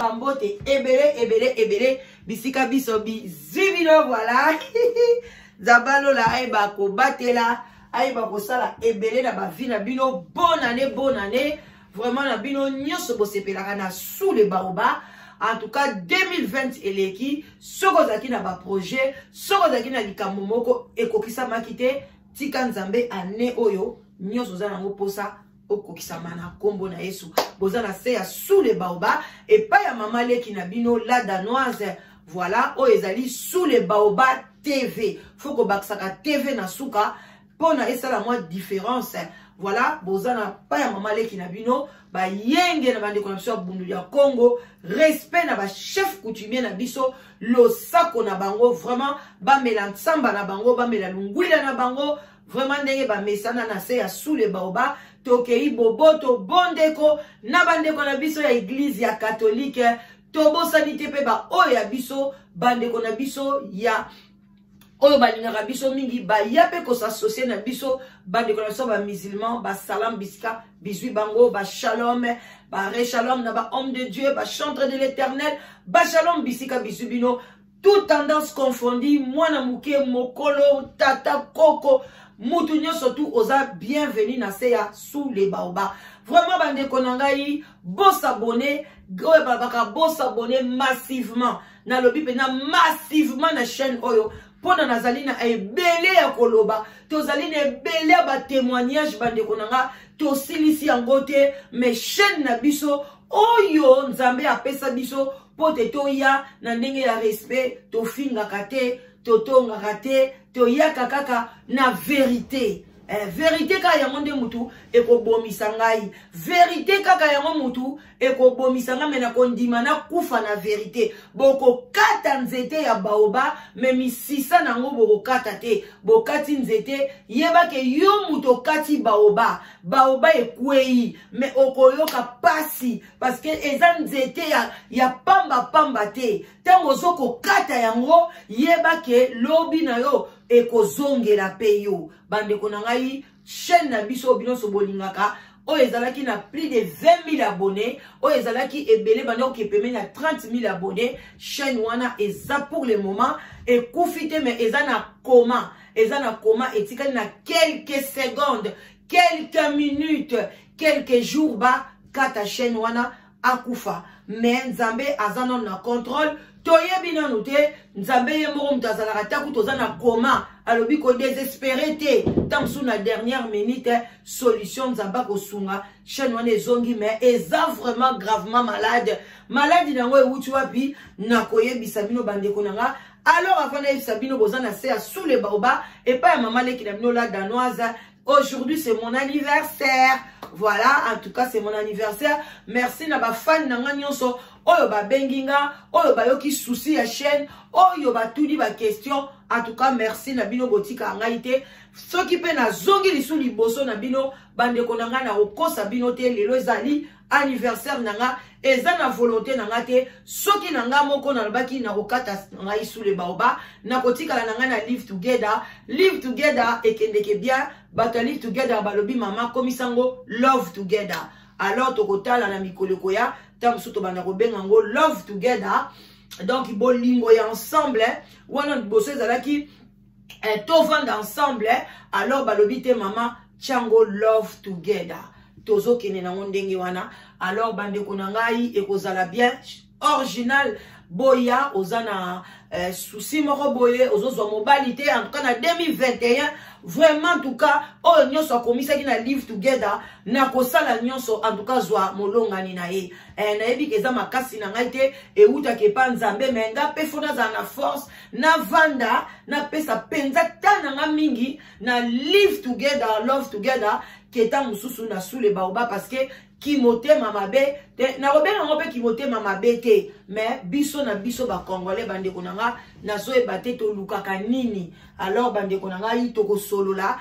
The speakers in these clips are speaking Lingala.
Bambote ebele ebele ebele bisika biso bizwi bino, voilà. Nzambe alola ayeba kobatela, ayeba kosala ebele na bavi na bino. Bonne année, bonne année vraiment na bino nyonso bosepelaka na Sous le Baobab. En tout cas 2020 eleki, soki ozalaki na baprojet, soki ozalaki na likambo moko ekokisamaki te, tika Nzambe année oyo nyonso oza nango mposa okokisama na nkombo na Yesu. Boza na se ya Sous le Baobab epai ya mama leki na bino la Danoise. Voilà, oyo ezali Sous le Baobab TV. Faut kobakisaka TV na suka mpona esala mwa différence. Voilà, boza na pa ya mama leki na bino, bayenge na bandeko na biso ya Bundu ya Congo. Respect na bachef coutumier na biso, losako na bango vraiment, bamela ntsamba na bango, bamela lungwila na bango vraiment, ndenge bamesana na se ya Sous le Baobab. Tokei boboto bondeko na bandeko na biso ya église ya catholique, tobosani te mpe baoyo ya biso bandeko na biso ya oyo balingaka biso mingi, baya mpe kos'associer na biso, bandeko na biso bamusulman, basalam bisika bizwi bango, bashalom, bareshalom na bahomme de Dieu, bachantre de l'Éternel, bashalom bisika bizwi bino, toute tendance confondue, mwana moke, mokolo, tata, koko, mutu nyonso tu oza bienvenu na se ya Sous le Baobab. Vraiment bandeko na ngai, bos'abonner, oyo balobaka bos'abonner massivement, nalobi mpena massivement na chaîne oyo, mpona nazali na ebele ya koloba, tozali na ebele ya batémoignage, bandeko na nga, tosilisi yango te. Mais chaîne na biso oyo Nzambe apesa biso mpo te toya na ndenge ya respect, tofingaka te, totongaka te, toyaka kaka na vérité. Vérité kaka yango nde mutu ekobomisa ngai, vérité kaka yango mutu ekobomisa ngai, mais nakondima nakufa na vérité. Bokokata nzete ya baobab, mais misisa nango bokokata te. Bokati nzete, yebake yo mutu okati baobab, baobab ekwei, mais okoyoka pasi parce que eza nzete ya pamba pamba te. Ntango ozokokata yango, yebake lobi na yo ekozongela mpe yo. Bandeko na ngai, chaîne na biso oyo nyonso bolingaka, oyo ezalaki na plus de 20 000 abonnés, oyo ezalaki ebele, bandeko, pembeni ya 30 000 abonnés, chaîne wana eza pour le moment ekufi te, mais eza na coma, eza na coma, etikali na quelques secondes, quelques minutes, quelques jours bakata chaîne wana akufa. Mais Nzambe aza nano na contrôle, toyebi nanu te. Nzambe ye moko moto azalaka taku toza na coma, alobi kodésespérer te, ntango mosusu na dernière minute solution Nzambe akosunga, chaîne wana ezongi. Mais eza vraiment gravement malade. Maladi nango ewuti wapi? Nakoyebisa bino, bandeko na nga. Alors avant nayebisa bino, boza na se ya Sous le Baobab epai ya mama leki na bino la Danoise. Aujourd'hui, c'est mon anniversaire. Voilà, en tout cas, c'est mon anniversaire. Merci na ba fan na nga nyonso oyo babengi nga, oyo bayoki souci ya chaîne, oyo batuni ba question. En tout cas, merci na bino, botika ngai te. Soki mpe nazongi lisu liboso na bino, bandeko na ngai, na kokosa bino te, lelo ezali anniversaire na nga, eza na volonté na nga te. Soki na nga moko nalobaki nakokata ngai Sous le Baobab, nakotikala na ngai na Live Together. Live Together ekendeke bien, bato ya Live Together balobi: "Mama, komisango Love Together." Alors tokotala na mikolo ekoya, ntango mosusu tobanda kobenga yango Love Together, donc bolingo ya ensemble. Wana liboso ezalaki tovanda ensemble, alors balobi te: "Mama, tiango Love Together." Tozokende nango ndenge wana. Alors bandeko na ngai, ekozala bien original. Boya, oza na souci moko boye, ozozwa mobali te, en tout cas na 2021 vraiment, en tout cas oyo nyonso akomisaki na Live Together, na kosala nyonso, en tout cas zwa molongani na ye. Nayebi ke eza makasi na ngai te, ewutaki epa Nzambe, mais nga mpe faut nazala na force. Navanda, napesa mpenza ta na nga mingi na live together, love together, ke ntango mosusu na sous le baobab, parce que kimotema mabe te, nakobenga yango mpe kimotema mabe te, mais biso na biso bacongolais, bandeko na nga, nazoyeba te tolukaka nini. Alors bandeko na ngai, tokosolola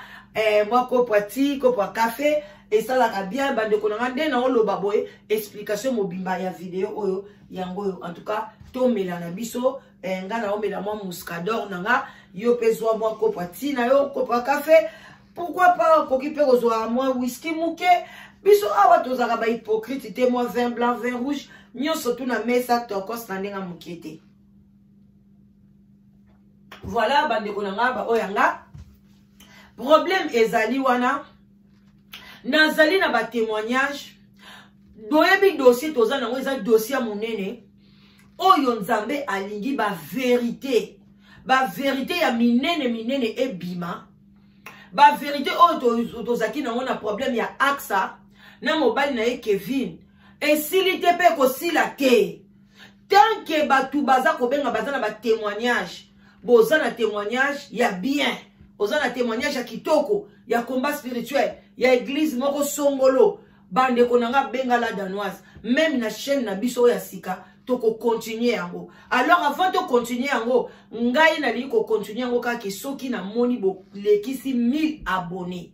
mwa kopo ya ti, kopo ya kafe esalaka bien. Bandeko na ngai, nde naoloba boye, explication mobimba ya video oyo yango oyo. En tout cas, tomela na biso, nga naomela mwa muscador na nga, yo mpe zwa mwa kopo ya ti na yo, kopo ya kafe, pourquoi pas okoki mpe kozwa mwa whisky moke. Biso awa tozalaka bahypocrite te, mwa vin blanc, vin rouge, nyonso tu na mesa, tokos na ndenge moke te. Voilà, bandeko na nga, baoyo ya nga, problème ezali wana. Nazali na batémoignage. Boyebi dossier toza nango eza dossier ya monene oyo Nzambe alingi baverité, baverité ya minene minene ebima, baverité oyo tozalaki nango na problème ya Axa na mobali na ye Kevin. Esili te mpe ekosila te tant que bato baza kobenga, baza na batémoignage. Boza na témoignage ya bien, oza na témoignage ya kitoko ya combat spirituel ya église moko songolo, bandeko na nga, benga La Danoise. Même na chaîne na biso oyo ya sika, tokocontinue yango. Alors avant tocontinue yango, ngai nalingi kocontinue yango kaka soki namoni bolekisi 1000 abonnés.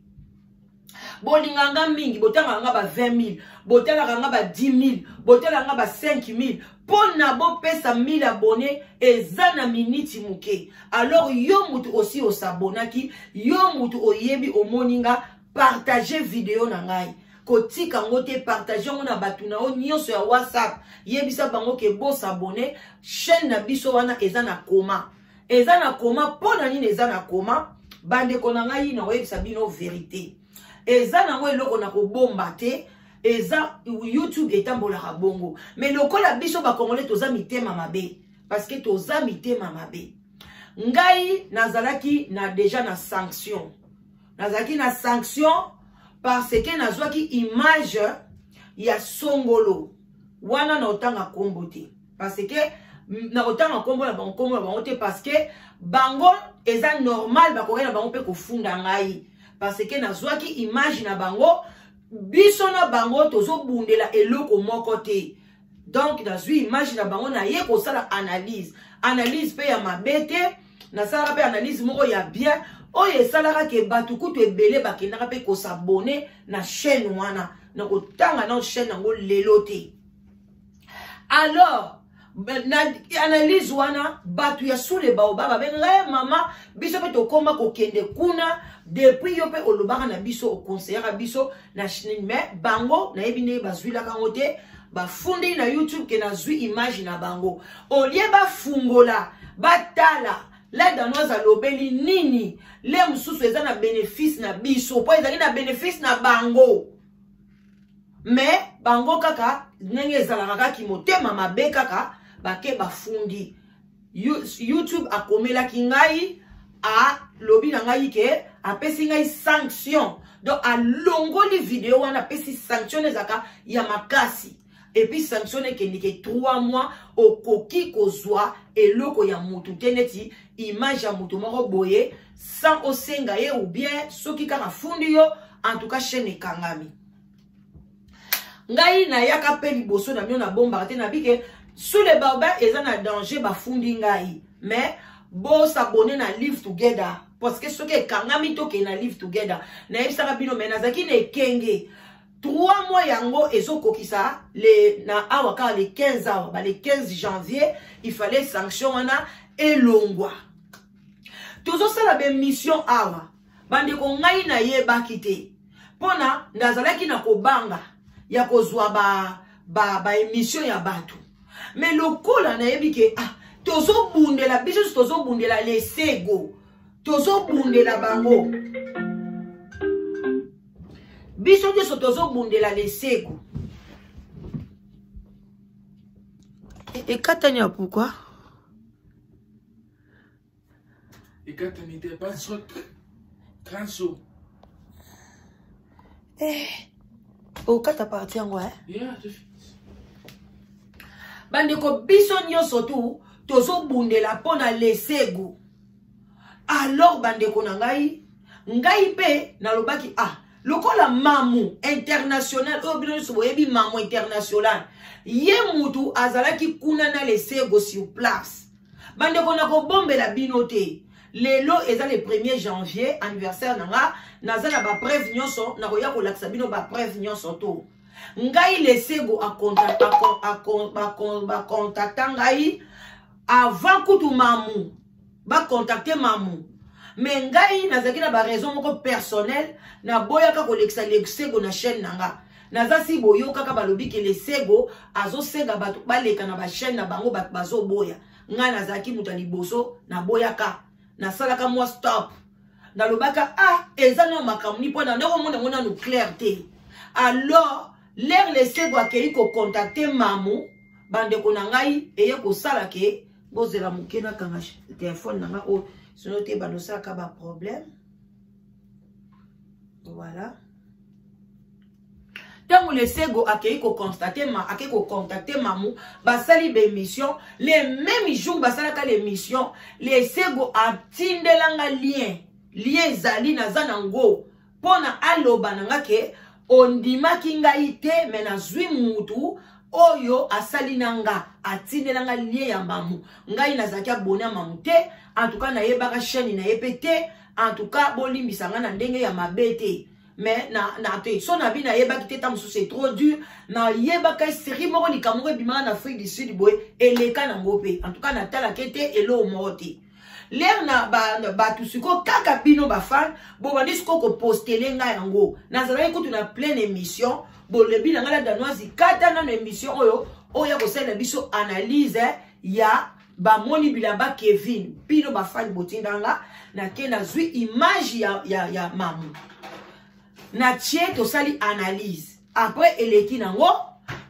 Bolingaka nga mingi, botangaka nga ba 20 000, botalaka nga ba 10 000, botalaka nga ba 5 000. Mpo na bopesa 1000 abonnés eza na miniti moke. Alors yo mutu osi osabonaki, yo mutu oyebi, omoni nga, partage video na ngai, kotika yango te, partage yango na bato na yo nyonso ya WhatsApp, yebisa bango ke bosabonner chaîne na biso. Wana eza na koma, eza na koma. Mpo na nini eza na koma? Bandeko na ngai, na koyebisa bino vérité, eza nango eloko na kobomba te. Eza YouTube etambolaka bongo, mais lokola biso bakongole toza mitema mabe, parce que toza mitema mabe. Ngai nazalaki na déjà na sanction, nazalaki na sanction parce que nazwaki image ya songolo wana. Na otanga nkombo te, parce que na kotanga nkombo na bango, nkombo na bango te, parce que bango eza normal, bakoki na bango mpe kofunda ngai parce que nazwaki image na bango. Biso na bango tozobundela eloko moko te. Donc nazwi image na bango, naye kosala analyse, analyse mpe ya mabe te, nasalaka mpe analyse moko ya bien oyo esalaka ke bato kutu ebele bakendaka mpe kosabonner na chaîne wana. Na kotanga na chaîne yango lelo te. Alors na analyse wana, bato ya sous le baobab babengaka ye mama. Biso mpe tokóma kokende kuna depuis yo mpe olobaka na biso, okonseyaka biso na, mais bango nayebi ndenge bazwilaka yango te. Bafundeli na YouTube ke nazwi image na bango. Olie bafungola, batala La Danoise alobeli nini. Le mosusu eza na bénéfice na biso, mpo ezalaki na bénéfice na bango, mais bango kaka ndenge ezalaka, kaki motema mabe kaka, bake bafundi. YouTube akomelaki ngai, alobi na ngai ke apesi ngai sanction. Donc alongoli video wana, apesi sanction ezalaka ya makasi, et puis sanction ekendeke 3 mois, okoki kozwa eloko ya motu te, neti image ya motu moko boye, sans osenga ye, ou bien soki kaka fundi yo, en tout cas chaîne ekangami. Ngai nayaka mpe liboso na bino, nabombaka te, nabike sous le baobab eza na danger, bafundi ngai, mais bosabonner na Live Together, parce que soki ekangami, tokende na Live Together. Nayebisaka bino, mais nazalaki na ekenge. 3 mois yango ezokokisa le na awa kaka le 15 awa, ba le 15 janvier, il fallait sanction wana elongwa. Tozosala baémission awa, bandeko, ngai nayebaki te, mpona nazalaki na kobanga ya kozwa baémission ba ya bato. Mais lokola nayebi ke ah, tozobundela biso nyonso, tozobundela lesego, tozobundela bango, biso nyonso tozobundela lesego. Ekatani ya pourquoi? Ekatani te, password cancel. Eh, okata partie yango, eh? Yeah. Bandeko, biso nyonso tu Tozobundela mpo na Lesego. Alors bandeko na ngai, ngai mpe nalobaki, ah, lokola Mamu International oyo bino nyonso boyebi, Mamu International ye mutu azalaki kuna na Lesego sur place. Bandeko, nakobombela bino te, lelo eza le 1er janvier, anniversaire na nga. Naza na bapreuve nyonso, nakoya kolakisa bino bapreuve nyonso. To ngai Lesego bacontacta ngai avant kutu Mamu bacontacte Mamu, mais ngai nazalaki na baraison moko personnel, naboyaka kolekisa Lesego na chaîne na nga. Naza si boyokaka balobi ke Lesego azosenga bato baleka na bachaîne na bango, bato bazoboya. Ngai nazalaki moto ya liboso naboyaka, nasalaka mwa stop, nalobaka: ah, eza nano makambo ni mpo na ndako omona yango nanu clair te. Alors l'heure Lesego akei kocontacte Mamu, bandeko na ngai, eye kosala ke bozela moke, nakanga telefone na nga oyo, sinon te bando osalaka baproblème. Voilà, ntango Lesego akei kocontacte ma akei kocontacte Mamu, basali baémission. Le même jour basalaka l'émission, Lesego atindelanga lien. Lien ezali, naza nango, mpo na aloba na nga ke ondimaki ngai te, me nazwi mutu oyo asali na nga, atindelanga lien ya Mamu. Ngai nazalaki abonné ya Mamu te, en tout cas nayebaka chaîne na ye mpe te. En tout cas bolimbisa ngai na ndenge ya mabe te, mais na te so na bi nayebaki te. Ta mosusu c'est trop dur, nayebaka série moko, likambo moko ebimaka na Afrique du Sud boye, eleka nango mpe. En tout cas natalaki te eloko moko te. L'heure na bato sikoyo, kaka bino bafan bobandi sikoyo kopostele ngai yango, nazalaki kutu na pleine émission. Bolebi na ngai la Danoise, kata nano émission oyo, oyo ya kosalela biso analyse ya bamoni bilamba Kevin. Bino bafani botindanga, nake nazwi image ya Mamu, natie, tosali analyse. Après eleki nango,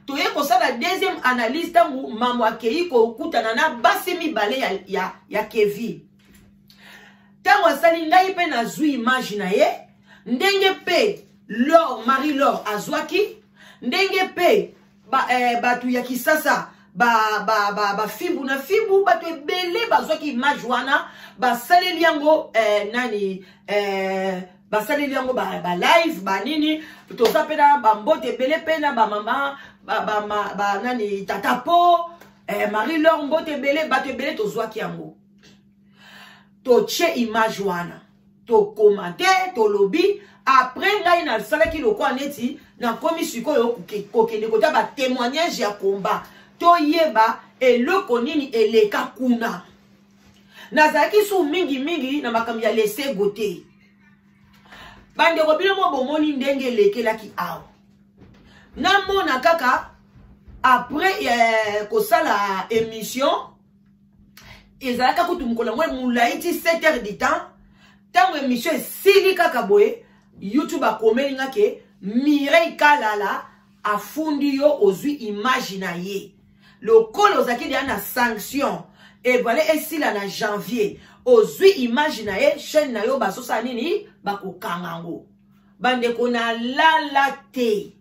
toye kosala deuxième analyse ntango Mamu akei kokutana na basi mibale ya Kevin. Ntango asali, ngai mpe nazwi image na ye, ndenge mpe Lor Marie Lor azwaki, ndenge mpe bato ya Kisasa, bafimbu ba na fimbu, bato ebele bazwaki image wana, basaleli yango nani, basaleli yango balive ba banini. Toza mpe na bambote ebele mpe na bamama ba, nani, tata po Marie Lor, mbote ebele, bato ebele tozwaki yango, totie image wana, tokoma te, tolobi. Après ngai nasalaki lokwa neti nakomi sikoyo kokende kota batémoignage ya komba, toyeba eloko nini eleka kuna. Nazalaki su mingimingi na makambo ya Lesego te. Bandeko, bino mo bomoni ndenge elekelaki awa. Namona kaka après kosala émission, ezalaka kutu mokolo yango molai ti 7 heures du temps. Ntango émission esili kaka boye, YouTube akomeli nga ke Mireille Kalala afundi yo, ozwi image na ye. Lokola ozalaki deya na sanction, evale esila na janvier, ozwi image na ye, chaîne na yo bazosala nini? Bakokanga yango. Bandeko, nalala te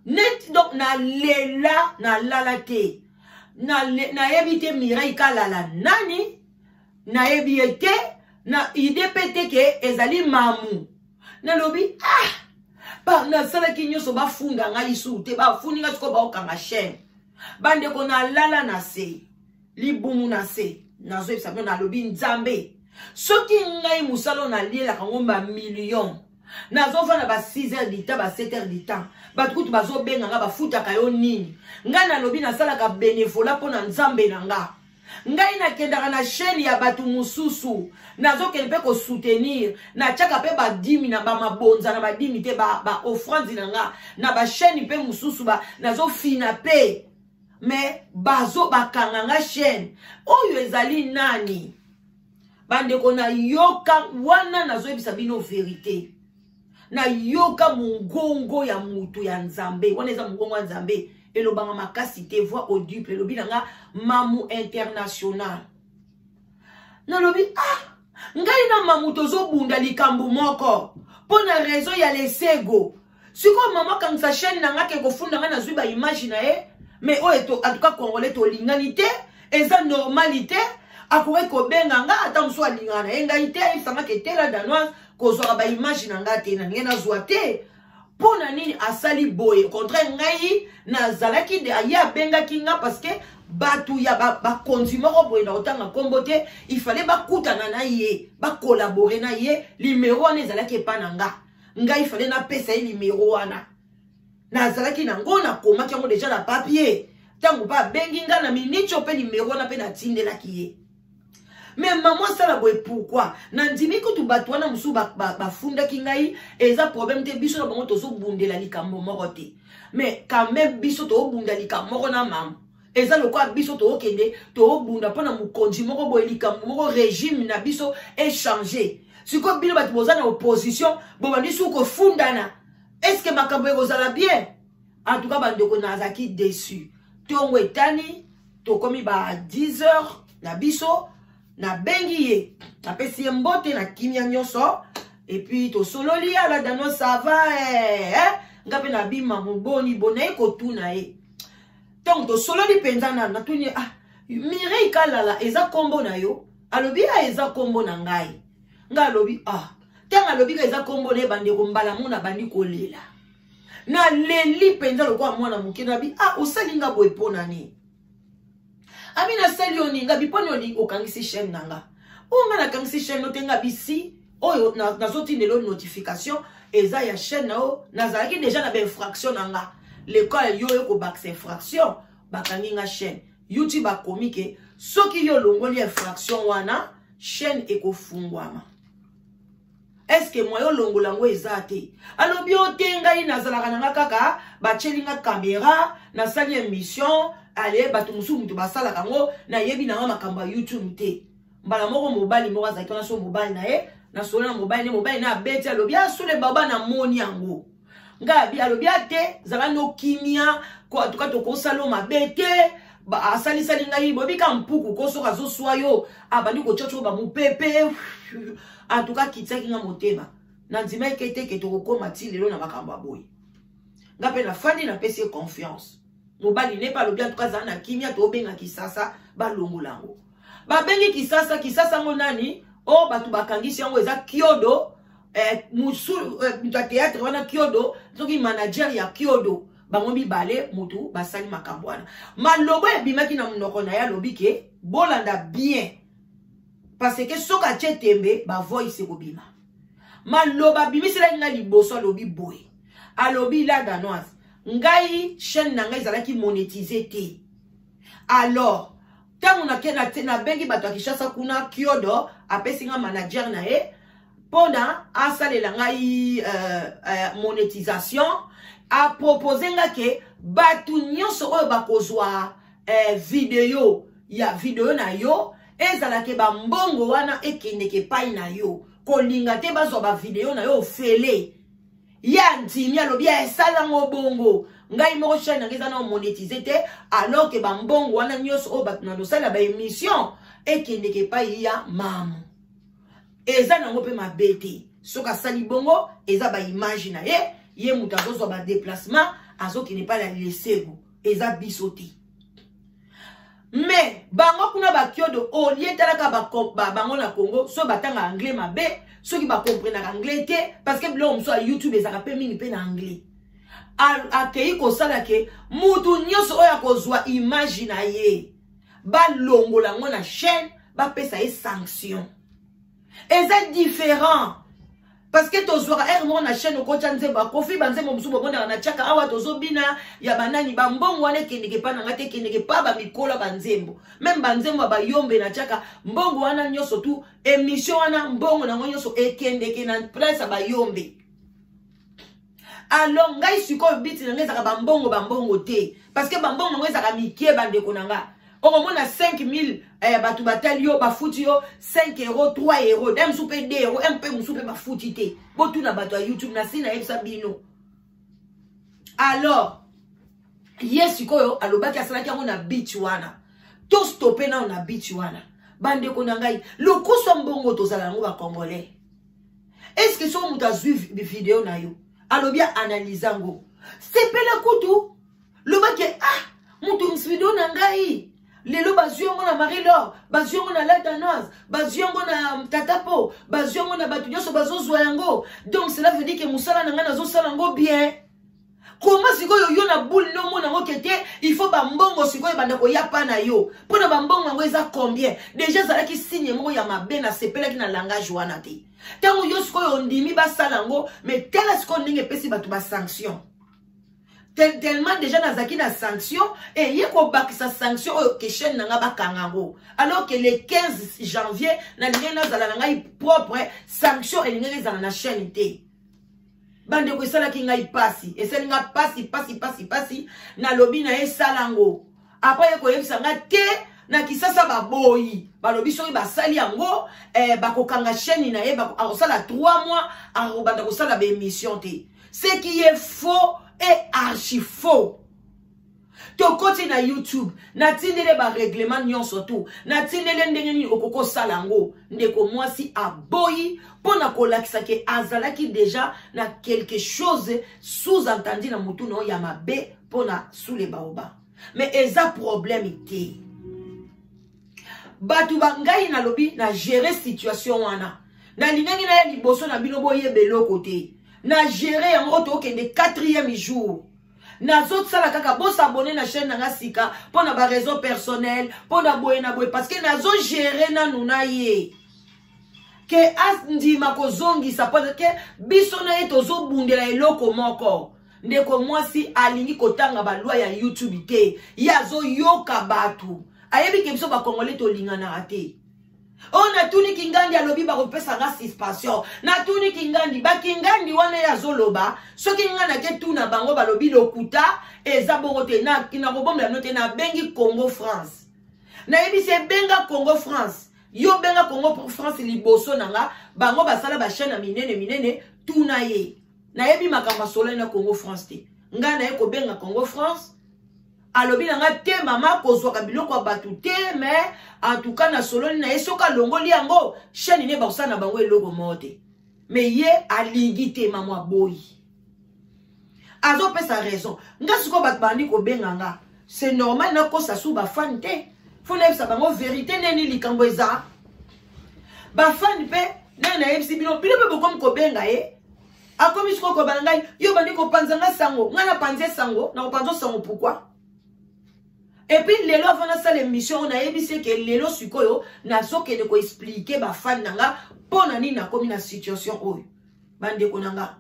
net, donc nalela, nalala te. Nayebi te Mireille Kalala nani, nayebi ye te, na idée mpe te ke ezali Mamu. Nalobi: ah, ba nasalaki nyonso, bafunda ngai lisusu te, bafundi ngai sikoyo, baokanga chaîne. Bandeko, nalala na se, libumu na se. Nazoyebisa bino, nalobi: Nzambe, soki ngai mosala oyo nalielaka yango bamillion, nazovanda ba 6 heures du temps, ba 7 heures du temps, bato kutu bazobenga nga, bafutaka yo nini? Ngai nalobi nasalaka bénévolat mpo na Nzambe na nga. Ngai nakendaka na chaîne ya bato mosusu, nazokende mpe kosoutenir, natiaka mpe badimi na bamabonza na badimi te, baoffrande ba na nga na bachaîne mpe mosusu, nazofina mpe, mais bazo bakanga nga chaîne. Oyo ezali nani? Bandeko, nayoka wana, nazoyebisa bino vérité, nayoka mongongo ya moto ya Nzambe. Wana eza mongongo ya Nzambe, elobanga makasi te, voix audible, elobi na nga Mamu International. Nalobi: ah, ngai na Mamu tozobunda likambo moko mpo na raison ya Lesego. Sikoyo mama akangisa chaîne na nga, ke kofunda ngai, nazwi baimage na ye. Mais oyo to, en tout cas congolais tolingani te, eza normali te. Akoki kobenga nga ata mosusu alingaka na ye ngai te, ayebisanga ke te la danoise kozwaka baimage na nga te, na ndenge nazwa te. Mpo na nini asali boye? Contraire ngai nazalaki de ye abengaki nga parce que bato ya bakonzi ba moko boye na kotanga nkombo te, il fallait bakutana na ye, bakolabore na ye. Limero wana ezalaki epa na nga, ngai fallait napesa ye limero wana, nazalaki nango, nakomaki yango deja na papier. Ntango mpe abengi nga na miniti oyo mpe limero wana mpe natindelaki ye. Mais mama asala boye pourquoi? Nandimi kutu bato wana mosusu bafundaki ngai, eza problème te, biso na bango tozobundela likambo moko te. Mais quand même biso tozobunda likambo moko na mama, eza lokola biso tookende toobunda mpo na mokonzi moko boye, likambo moko régime na biso echange. Sikoyo bino bato boza na opposition bobandi suku kofundana, est-ce que makambo ekozala bien? En tout cas bandeko, nazalaki déçu. Ntongo etani, tokomi ba 10 heures na biso, nabengi ye, napesi ye mbote na kimia nyonso, et puis tosololi ala dano ça va eh, eh? Nga mpe nabima moboni bo naye kotuna ye. Ntango tosololi mpenza na natuni, ah, Mireille Kalala eza nkombo na yo? Alobi a eza nkombo na ngai. Nga alobi ah, ntango alobi ka eza nkombo na ye, bandeko, mbala mona bandi kolela, naleli mpenza lokola mwana moke. Nabi ah, osali nga boye mpo na nini? Abi nasali yo nini? Ngabi mpo nini okangisi chaîne na nga? Oyo nga nakangisi chaîne no te. Nga bisi oyo nazotindela oyo notification eza ya chaîne na yo. Nazalaki déjà na bainfraction na nga, lekole yo oyo kobakisa infraction, bakangi nga chaîne YouTube. Akomi ke soki yo olongoli infraction wana, chaîne ekofungwama. Est-ce moyen olongola yango eza te? Alobi o te, ngai nazalaka na nga kaka batieli nga caméra, nasali émission, ale bato mosusu moto basalaka yango, nayebi na nga makambo ya YouTube te. Mbala moko mobali moko azalaki wana, so mobali na ye, nasolo na mobali ne, mobali na abeti, alobi asole baba, namoni yango ngai abi. Alobi ate zala no kimia, atuka tokosala mabe te. Asalisali ngai boyebi ka mpuku ko soki azoswa yo, abandi kotia tio bamopepe. Antuka akitiaki nga motema, nandimaki ete ke tokokóma ti lelo na makambo ya boye. Nga mpe nafandi, napesi ye confiance. Mobali ne mpe alobi antuka azala na kimia, tobenga Kisasa balongola yango. Babengi Kisasa, Kisasa yango nani oyo bato bakangisi yango? Eza Kiodo, musu, moto ya théâtre wana Kiodo, soki manager ya Kiodo. Bango mibale motu basali makambo wana. Maloba ebimaki na monoko na ye, alobi ke bolanda bien parce que soki atie tembe, bavoice ekobima. Maloba abimiselaki ngai liboso, alobi boye, alobi la danoise, ngai chaîne na ngai ezalaki monétise te. Alors ntango nabengi bato ya Kinshasa kuna, Kiodo apesi nga manager na ye mpona asalela ngai monétisation. Apropose nga ke bato nyonso oyo bakozwa video ya video na yo, ezalaka bambongo wana ekendeke epai na yo. Kolinga te bazwa bavideo na yo ofele. Ye andimi, alobi esalango bongo. Ngai moko chaîne nanga eza na monétise te, alors ke bambongo wana nyonso oyo bato na losala baémission ekendeke epai ya mamu. Eza nango mpe mabe te soki asali bongo, eza baimage na ye, ye moto azozwa badéplacement, azokende epai ya lesego, eza biso te. Mais bango kuna bakiodo olie, talaka bango na Congo, soki batanga anglais mabe, soki bakomprenaka anglais te, parce que biloko mosusu ya YouTube ezalaka mpe mingi mpe na anglais. Akei kosala ke mutu nyonso oyo akozwa image na ye, balongola yango na chaîne, bapesa ye sanction. Eza différent parce que tozwaka heure moko na chaîne, okotya nzembo akofi, banzembo mosusu bomonaka na tiaka awa, tozobina ya banani, bambongo wana ekendeke epa na ngai te, ekendeke epa bamikolo ya banzembo. Même banzembo ya bayombe na tiaka, mbongo wana nyonso tu, émission wana, mbongo nango nyonso ekendeke na place ya bayombe. Alors ngai sikoyo biti na ngai ezalaka bambongo bambongo te, parce que bambongo yango ezalaka mike. Bandeko na nga, okomona 5000 bato batali yo, bafuti yo 5 euro, 3 euro, da mosusu mpe 2 euro, mpe mosusu mpe bafuti te. Botuna bato ya YouTube na si nayebisa bino. Alors ye sikoyo alobaki asalaki yango na beach wana. Tostope nano na beach wana. Bandeko na ngai, lokoso mbongo tozala yango bacongolais, est ce que soki moto azwi video na yo, alobi analyse yango, sepela kutu, lobaki ah. Mutu video na ngai lelo bazwi yango na Marie Laure, bazwi yango na La Danoise, bazwi yango na Tata Po, bazwi yango na bato nyonso bazozwa yango. Donc cela veut dire que mosala na ngai nazosala yango bien. Koma sikoyo yo na boule no mona yango ke te, il faut bambongo sikoyo ebanda koya pa na yo. Mpo na bambongo yango eza combien? Déjà ezalaki signe moko ya mabe, nasepelaki na langage wana te. Ntango yo sikoyo ondimi basala yango, mais tala sikoyo ndenge epesi bato ba sanction. Tellement déjà nazalaki na sanction, et ye kobakisa sanction oyo ke chaîne na nga bakanga yango. Alors que le 15 janvier, nalingaki nazala na ngai propre, sanction elingaki ezala na chaîne te. Bandeko esalaki ngai pasi, esali nga pasi, pasi, pasi, pasi, nalobi na ye sala yango. Après ye koyebisa nga te, na Kisasa baboyi. Balobi soki basali yango, bakokanga chaîne na ye, akosala 3 mois, akobanda kosala ba émission te. Ce qui est faux et archi faux. Tokoti na YouTube, natindele ba règlement nyonso tout, natindele ndenge nini okoki kosala yango. Ndeko mwasi aboyi mpo na kolakisa ke azalaki déjà na quelque chose sous-entendu na mutu na yo ya mabe mpo na sous les baobabs. Mais eza problème te. Bato ba ngai nalobi na gérer situation wana. Nalingaki na ya liboso na bino boyeba eloko te. Na gérer yango oyo tokende 4e jour. Nazosala kaka bosabone na chaîne na nga sika mpo na ba raison personnelle, mpo na boye na boye, parce que nazo gérer nanu na ye. Ke andima kozongisa, parce que biso na ye tozobundela eloko moko. Ndeko mwasi alingi kotanga ba loi ya YouTube te. Ye azoyoka bato. Ayebi ke biso ba Congolais tolinganaka te. Oh, natuni Kingandi alobi bakopesa nga suspension. Natuni Kingandi, ba Kingandi wana ye azoloba, soki nga nake tuna bango balobi lokuta eza bongo te. Na, nakobombela bino te, nabengi Congo France. Nayebisi ebenga Congo France. Yo benga Congo France liboso na nga, bango basala ba chaîne ya minene minene, tuna ye. Nayebi makambo asolani na Congo France te. Nga naye kobenga Congo France, alobi na nga te mama kozwaka biloko ya bato te, mais en tout cas nasololi na ye soki alongoli yango chaîne ne bakosala na bango eloko moko te. Mais ye alingi te, mama aboyi. Azopesa raison. Nga sikoyo bato bandi kobenga nga, c'est normal nakosa su ba fan te. Faut nayebisa bango vérité neni likambo eza. Ba fan pe nani nayebisi bino, bino pe bokomi kobenga ye. Akomi sikoyo koloba na ngai, yo bandi kopanza nga sango, nga napanzi ye sango, nakopanza sango pourquoi? Et puis lelo avant nasala émission oyo nayebisi ke lelo sikoyo nazokende koexpliquer ba fan na nga mpo na nini nakomi na situation oyo. Bandeko na nga,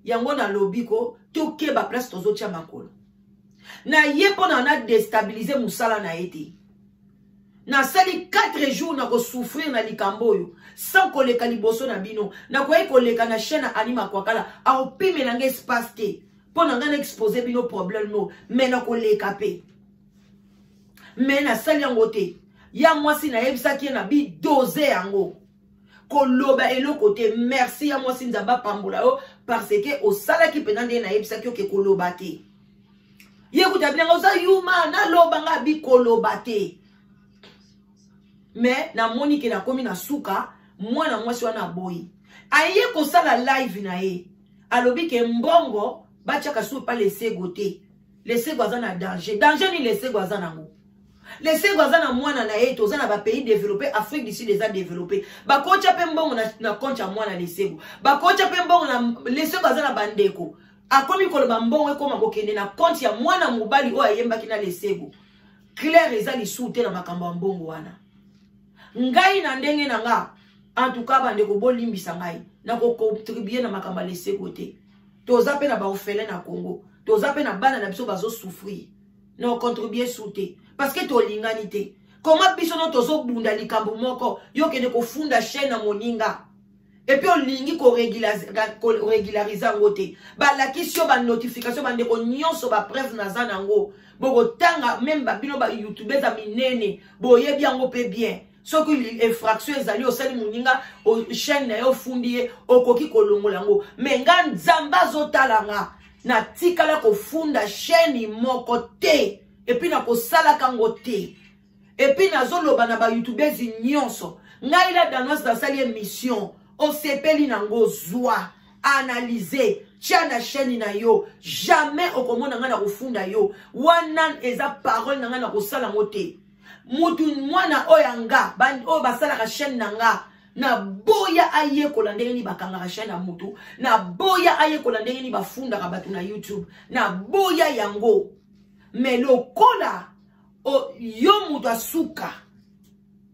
yango nalobi ko tokeba place tozotia makolo. Na ye mpo na na déstabiliser mosala na ye te. Nasali 4 jours na kosouffrir na likambo oyo sans koleka liboso na bino. Nakoki koleka na chaîne ya Annie Makwakala, akopimela nga espace te mpo na nga na exposer bino problème no, mais nakoleka pe. Mais nasali yango te. Ya mwasi nayebisaki ye na bi dose yango. Koloba eloko te. Merci ya mwasi, Nzambe apambola yo parce que osalaki mpenza ndenge nayebisaki yo ke koloba te. Ye kuta binanga oza yuma, naloba nga bi koloba te. Mais namoni ke nakomi na suka, mwana mwasi wana aboyi. Aye kosala live na ye. Alobi ke mbongo batiaka su pa lesego te. Lesego aza na danger. Danger ni lesego aza nango. Lesego aza na mwana na ye, toza na ba pays développé, Afrique du Sud eza développé. Bakotia pe mbongo na compte ya mwana lesego. Bakotia pe mbongo na lesego aza na bandeko. Akomi koloba mbongo ekoma kokende na compte ya mwana mobali oyo ayembaki na lesego. Claire eza lisusu te na makambo ya mbongo wana. Ngai na ndenge na nga, en tout cas bandeko bolimbisa ngai, nakocontribuer na makambo ya lesego te. Toza pe na ba orphelin na Congo, toza pe na bana na biso bazo souffrir. Na contribuer sous te parce que tolingani te. Comment biso no tozobunda likambo moko, yo kende kofunda chaîne na moninga. Et puis olingi ko régulariser yango te. Balakisi yo ba notification, bandeko nyonso ba preuve naza nango. Bokotanga même ba bino ba youtubeurs ya minene, boyebi yango pe bien. Soki infraction ezali osali moninga chaîne na yo ofundi ye, okoki kolongola yango. Mais nga Nzambe azotala nga, natikala kofunda chaîne moko te, et puis nakosalaka yango te. Et puis nazoloba na ba youtubeurs nyonso, ngai la Danoise nasali émission, osepeli nango zwa. Analyse, tia na chaîne na yo. Jamais okomona ngai na kofunda yo. Wana eza parole na ngai, na kosala yango te. Mutu mwana oyo ya nga, oyo basalaka chaîne na nga, naboya ayekola ndenge nini bakangaka chaîne ya mutu, naboya ayekola ndenge nini bafundaka bato na YouTube, naboya yango. Mais lokola yo mutu asuka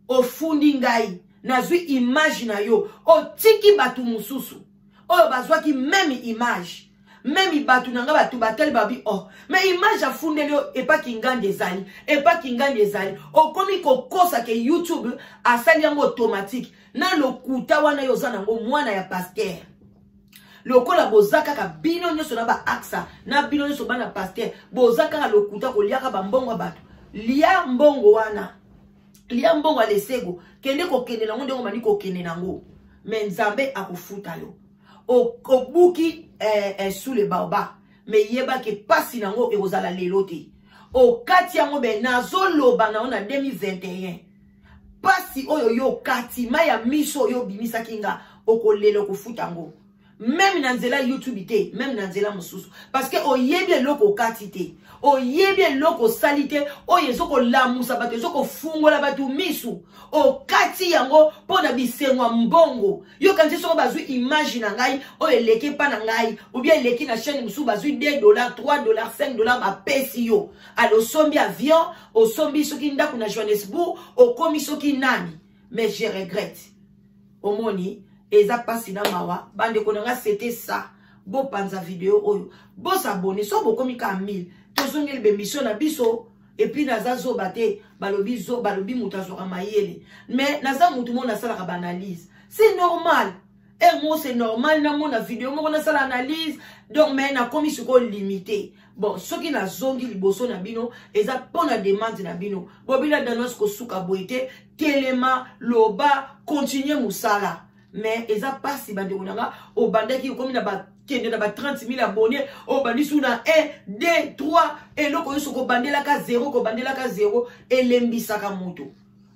ofundi ngai, nazwi image na yo, otiki bato mosusu oyo bazwaki meme image, meme bato na ngai, bato batali babi, oh, mais image afundeli yo epaki ngandi ezali, epaki ngandi ezali. Okomi kokosa ke YouTube asali yango automatique na lokuta wana. Yo oza nango mwana ya pasteur, lokola boza kaka bino nyonso na baaksa na bino nyonso bana pasteur, boza kaka lokuta, koliaka bambongo ya bato. Lia mbongo wana, lia mbongo ya lesego, kende kokende nango ndenge obandi kokende nango, mais Nzambe akofuta yo. Obuki sous le baobab, mais yebaki pasi nango ekozala lelo te. Okati yango, me nazoloba nango na 2021, pasi oyo yo okati, mai ya miso oyo obimisaki nga, okolela, okofuta yango, même na nzela YouTube te, même na nzela mosusu, parce que oyebi eloko okati te, oyebi eloko osali te oyo ezokolamusa bato, ezokofungola bato misu. Okati yango mpo na bisengo ya mbongo. Yokanisi soko bazwi image na ngai oyo eleki epa na ngai, ou bien eleki na chaîne mosusu, bazwi 2 dollars, 3 dollars, 5 dollars, bapesi yo, ale osombi avion, osombi soki ndako na Johannesburg, okomi soki nani. Mais je regrette. Omoni, eza mpasi na mawa, bandeko na nga. C'était ça. Bopanza video oyo, bos'abonner. So bokomi ka 1000, tozongeli bémission na biso. Et puis naza zoba te. Balobi zo, balobi moto azwaka mayele, mais naza motu moko nasalaka baanalyse, c'est normal. Heure moko, c'est normal namona video moko, nasala analyse. Donc, mais nakomi sikoyo limité. Bon, soki nazongi liboso na bino, eza mpo na demande na bino. Bobila danos kosuka boye te, telema, loba, continue mosala. Mais eza mpasi, bandeko na nga. Obandaki, okomi na bakende na ba 30 000 abonné, obandi su na 1, 2, 3, eloko nyonso kobandelaka 0, kobandelaka 0, elembisaka moto.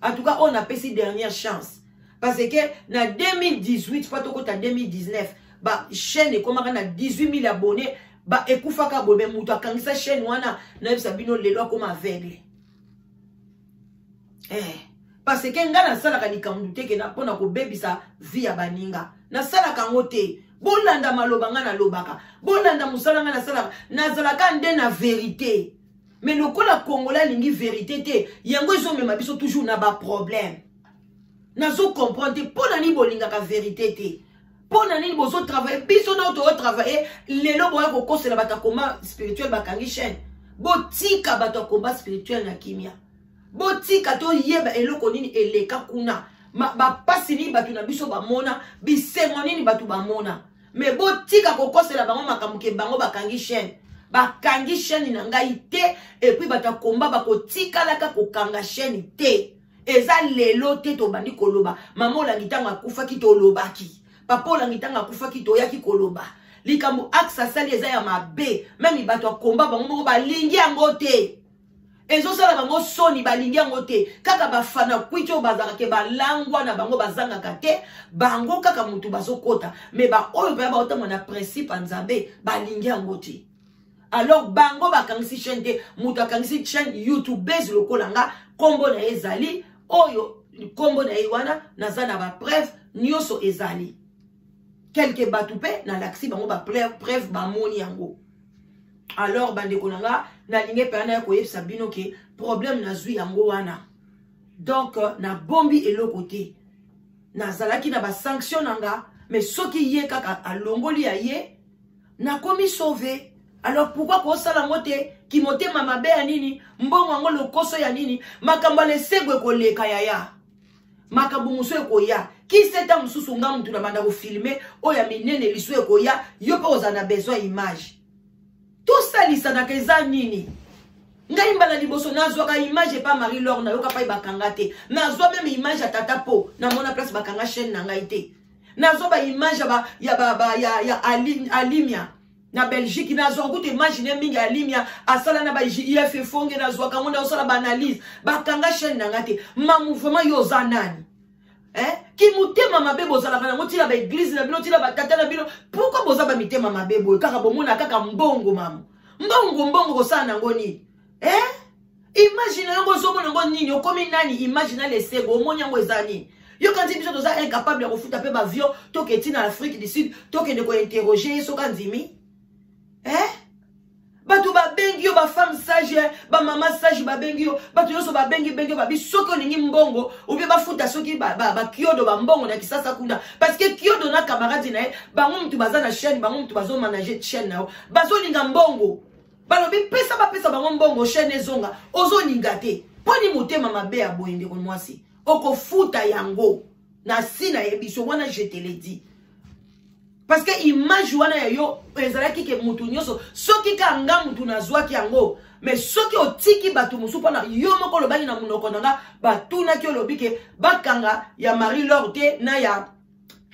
En tout cas, oyo napesi dernière chance, parce que na 2018 mpo tokota 2019, bachaîne ekomaka na 18 000 abonné, ba ekufaka boye. Mais moto akangisa chaîne wana, nayebisa bino, lelo akoma aveugle, eh. Parce que ngai nasalaka likambo te ke mpona kobebisa vie ya baninga, nasalaka yango te. Bolanda maloba ngai nalobaka, bolanda mosala ngai nasalaka, nazalaka nde na vérité. Mais lokola Congolais alingi vérité te, yango ezomema biso toujours na baproblème. Nazocomprendre te mpo na nini bolingaka vérité te, mpo na nini bozotravaille biso na tozotravaille. Lelo boya kokosela bato ya combat spirituel bakangi chaîne. Botika bato ya combat spirituel na kimia. Botika toyeba eloko nini eleka kuna, bapasi nini bato na biso bamona, bisengo nini bato bamona. Mais botika kokosela bango makambo ke bango bakangi chaîne. Bakangi chaîne na ngai te. Et puis bato ya combat bakotikalaka kokanga chaîne te. Eza lelo te tobandi koloba. Mama Olangi ntango akufaki, tolobaki. Papa Olangi ntango akufaki, toyaki koloba. Likambo axe asali eza ya mabe. Même bato ya combat bango moko balingi yango te, ezosala bango soni, balingi yango te. Kaka bafana kwiti oyo bazalaka ke balangwa na bango, bazangaka te, bango kaka motu bazokota. Mais baoyo mpenza baotambola na principe ya Nzambe balingi yango te. Alors bango bakangisi chaîne te. Moto akangisi chaîne, youtubeuse lokola nga, nkombo na ye ezali oyo, nkombo na ye wana, naza na bapreuve nyonso ezali. Quelque bato mpe nalakisi bango bapreuve, bamoni yango. Alors bandeko na nga, nalingi mpenza naya koyebisa bino ke problème nazwi yango wana. Donc nabombi eloko te. Nazalaki na basanction na nga, mais soki ye kaka alongoli ya ye, nakomi sauvé. Alors pourquoi kosala yango te? Kimotema mabe ya nini? Mbongo yango, lokoso ya nini? Makambo ya lesego ekoleka, yaya. Makambo mosusu ekoya kiseta mosusu. Nga mutu na banda kofilmer oyo ya minene, liso ekoya, yo mpe ozala na besoin image. Tosalisanaka, eza nini? Ngai mbala liboso nazwaka image epa Marie Lor, nayoka pai bakanga te. Nazwa même image ya tata po namona place bakanga chaîne na ngai te. Nazwa baimage ya, ba, ya, ba, ba, ya, ya Alimia na Belgique, nazwaka kutu image ne mingi. Alimia asala na baif efonge, nazwaka yango, nazosala baanalyse, bakanga chaîne na ngai te. Mamu, vraiment, yo oza nani? Eh? Ki motema mabe bozalaka nango ntina baeglize na bino, ntina batata na bino. Pourquoi boza bamitema mabe boye? Kaka bomona kaka mbongo, mama. Mbongo, mbongo kosala nango nini? Eh? Imagine yango ozomona yango nini? Okomi nani? Imagine na lesego, omoni yango eza nini? Yoka nti biso toza incapable ya kofuta mpe baavion toke ntina na Afrique du Sud, tokende kointerroge ye soki andimi. Eh? Bato babengi yo bafemme sage, bamama sage babengi yo, bato nyonso babengi bengi yo, babi soki olingi mbongo obie bafuta soki bakiodo ba, ba bambongo na Kisasa kuna, parce que kiodo na camarade na ye bango mutu baza na chaîne, bango mutu bazomanage chaîne na yo, bazolinga mbongo, balobi pesa bapesa bango mbongo chaîne ezonga, ozolinga te mponi motema mabe ya boye. Ndeko mwasi, okofuta yango na si nayebi so wana, je te le dis, parce que image wana ya yo ezalaki ke mutu nyonso soki ka nga mutu nazwaki yango, mais soki otiki bato mosusu mpona yo moko olobaki na monoko na nga, batunaki, olobi ke bakanga ya Marie Laure te na ya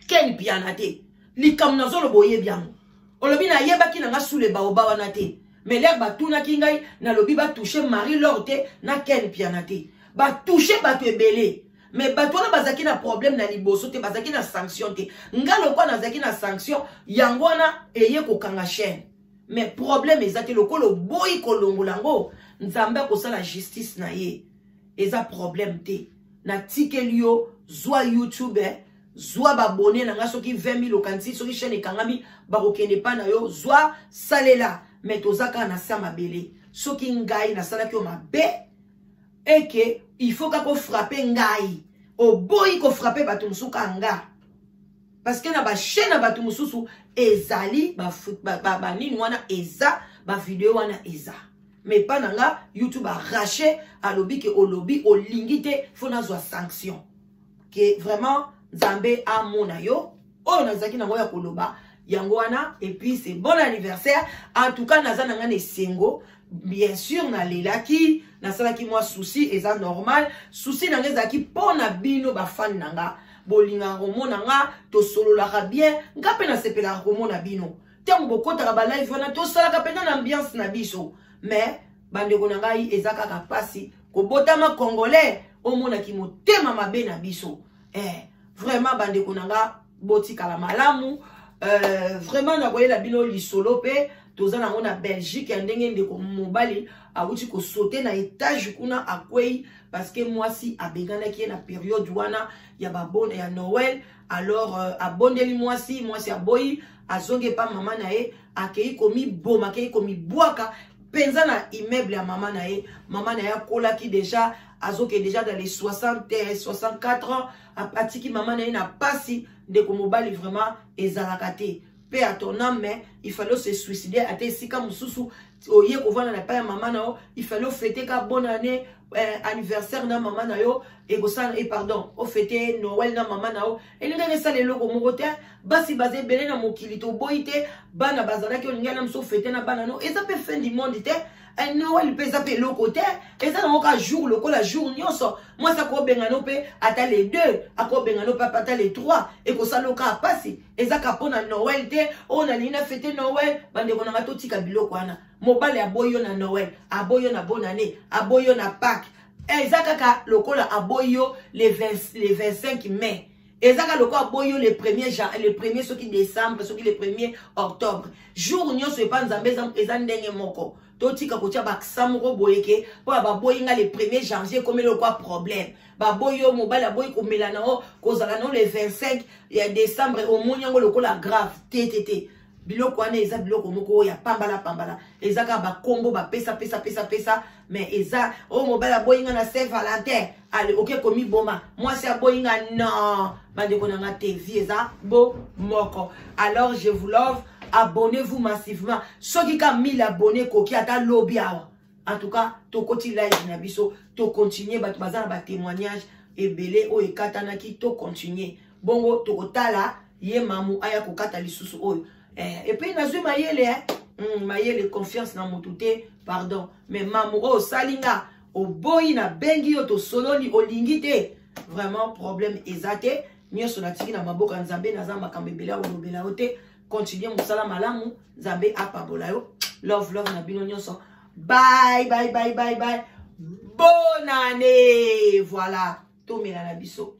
Ken Piana te. Likambo nazoloba oyebi yango, olobi nayebaki na nga sule baoba wana te, mais lere batunaki ngai nalobi batouche Marie Laure te na Ken Piana te. Batouche bato ebele, mais bato wana bazalaki na problème na liboso te, bazalaki na sanction te. Nga lokwa nazalaki na sanction, yango wana eye kokanga chaîne. Mais problème eza te, lokola oboyi kolongola yango, Nzambe akosala justice na ye, eza problème te. Natikeli yo, zwa YouTube, zwa babone na nga soki 20 000, okanisi soki chaîne ekangami bakokende pa na yo, zwa salela. Mais toza kaka na sa mabele. Soki ngai nasalaki yo mabe eke il faut kaka ofrappe ngai, oboyi kofrappe bato mosusu ka nga, parce que na bachaîne na bato mosusu ezali banini wana eza bavideo wana eza, mais pa na nga YouTube arraché, alobi ke olobi olingi te, fo nazwa sanction. Ke vraiment Nzambe amona yo. Oyo nazalaki nango ya koloba yango wana. Et puis c'est bon anniversaire en tout cas. Naza na nga na esengo, bien sûr nalelaki, nasalaki mwa souci, eza normal. Souci na nga ezalaki mpo na bino bafani na nga, bolingaka komona nga, tosololaka bien, nga mpe nasepelaka komona bino ntango bokotaka balive wana, tosalaka mpenza na ambiance na biso. Mais bandeko na ngai, eza kaka mpasi kobotama congolais, omonaki motema mabe na biso. Vraiment bandeko na nga, botikala malamu. Vraiment nakoyela bino lisolo mpe toza nango na Belgique ya ndenge ndeko mobali awuti kosote na étage kuna, akwei parce que mwasi abenganaki ye na période wana ya babone ya Noël. Alors abondeli mwasi, mwasi aboyi, azongi epa mama na ye, akei komiboma, akei komibwaka mpenza na immeuble ya mama na ye. Mama na ye akolaki déjà, azoke déjà dans les 60 64 ans, atiki mama na ye na pasi. Ndeko mobali vraiment ezalaka te mpe à ton âme, mais il fallait se suicider ata esika mosusu oye kovanda na epai ya mama na yo. Il fallait ofete ka bonne année, anniversaire na mama na yo, ekosala pardon, ofete Noël na mama na yo, elingaki esala eloko moko te. Basi baza ebele na mokili, toboyi te, bana bazalaki, olingai na mosu ofete na bana no, eza mpe fin du monde te. Noël mpe eza mpe eloko te, eza nango ka jour lokola jour nyonso. Mwasi akobengana mpe ata le 2, akobengana mpe ata le 3, ekosala oka pasi. Eza ka mpo na Noël te oyo nalingi na fete Noël. Bandeko na nga, totika biloko wana. Mobali aboyi yo na Noël, aboyi yo na bonne année, aboyi yo na Pâques, eza kaka lokola aboyi yo le 20, le 25 mai, eza kaka lokola aboyi yo le premier, le premier soki décembre, soki le premier octobre. Jour nyonso epa Nzambe eza ndenge moko. Totika kotia baksa moko boye ke mpo ya baboyi nga le premier janvier ekomeli lokwa problème. Baboyi yo, mobali aboyi komela na yo, kozala na yo le 25 ya décembre, omoni yango lokola grave te. Te te, biloko wana eza biloko moko oyo ya pambala pambala, eza kaka bakombo bapesa pesa pesa pesa. Mais eza oyo mobali aboyi nga na Saint Valentin, ale oke komiboma, mwasi aboyi nga, non bandeko na nga te, vie eza bo moko. Alors je vous love, abonnez-vous massivement. Soki ka 1000 abonnés koki ata lobi awa, en tout cas tokoti live na biso, tocontinue. Bato baza na batémoignage ebele oyo ekatanaki, tocontinue bongo, tokotala ye mamu aya kokata lisusu oyo. Et puis nazwi mayele, mayele, confiance na motu te, pardon. Mais mamu oyo osali nga, oboyi, nabengi yo, tosololi, olingi te, vraiment problème eza te. Nyonso natiki na maboko ya Nzambe. Naza makambo ebele ya kolobela yo te. Continue mosala malamu, Nzambe apabola yo. Love, love na bino nyonso. Bye bye bye bye bye, bonne année. Voilà, tomela na biso.